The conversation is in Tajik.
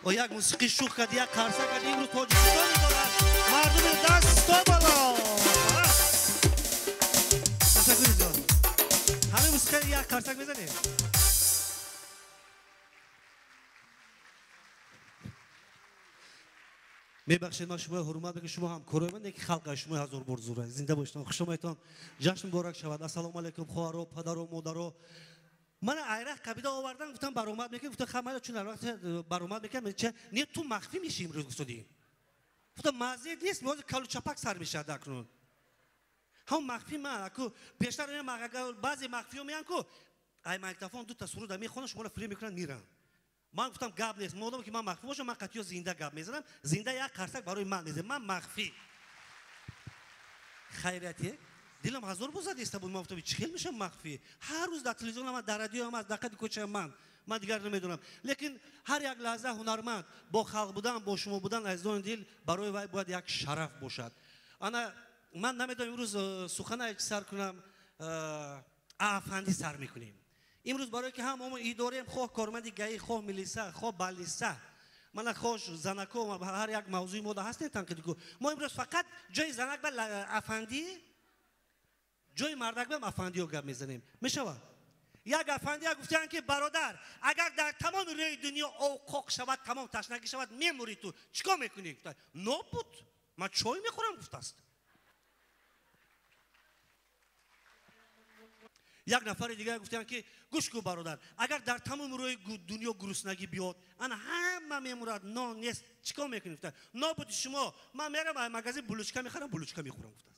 Як мусиқӣ шух кард, як қарса кард. Имрӯз Тоҷикистоне дорад мардуми дасто бало. Ташаккури зиёд. Ҳамин мусиқӣ як қарсак мезанем. Мебахшед, ман шуморо ҳурмат мекунам, шумо ҳамкорои ман, лекин халқ аз шумо ҳазор бор зур аст. Зинда бошед, хуш омадетон, ҷашн муборак шавад. Ассалому алайкум, хоҳаро, падаро, модаро. Мана айрақ қабида овардан, гуфтам баромад мекунем, гуфтам ха майла, чун ҳар вақт баромад мекунам, ча не ту махфӣ мешӣ имрӯз гуфтодӣ. Гуфтам маззид нест, ҳозир калучапак сар мешавад акнун. Ҳам махфӣ ман, аку пештар баъзе махфиё меян ку, ай магнитофон дута суруда мехонанд, шуморо фиреб мекунанд, миранд. Ман гуфтам гап нест, модоме ки ман махфӣ бошам, ман қатъиё зинда гап мезанам, зинда як қарсак барои ман мезанам, ман махфӣ. Хайрияте, дилам ҳазор бор зада иста буд, ман гуфтам чӣ хел мешавам махфӣ? Ҳар рӯз дар телевизион ҳам, дар радио ҳам, дар қади кӯча ман. Ман дигар намедонам. Лекин ҳар як лаҳза ҳунарманд бо халқ будан, бо шумо будан, азизони дил, барои вай бояд як шараф бошад. Ана ман намедонам имрӯз сухана чӣ сар кунам, афанди сар мекунем. Имрӯз барое ки ҳам мо идораем, хоҳ корманди гаӣ, хоҳ милиса, хоҳ балиса, мана хоҳ занако, ҳар як мавзӯи мо да ҳастем танқиди ку. Мо имрӯз фақат ҷои занак ба афандӣ, ҷои мардак ба афандиё гап мезанем. Мешавад? Як афандия гуфтанд ки бародар, агар дар тамоми рӯи дунё об қоқ шавад, тамом ташнагӣ шавад, мемурӣ ту. Чӣ кор мекунӣ? Гуфтанд, нобуд, ман чой мехӯрам, гуфтааст. Як нафари дигар гуфтанд ки гӯш кун бародар, агар дар тамоми рӯи дунё гуруснагӣ биёд, ана ҳама мемурад, нон нест, чӣ кор мекунӣ? Гуфтанд, нобуди шумо, ман мерам аз магазин булочка мехарам, булочка мехӯрам, гуфтанд.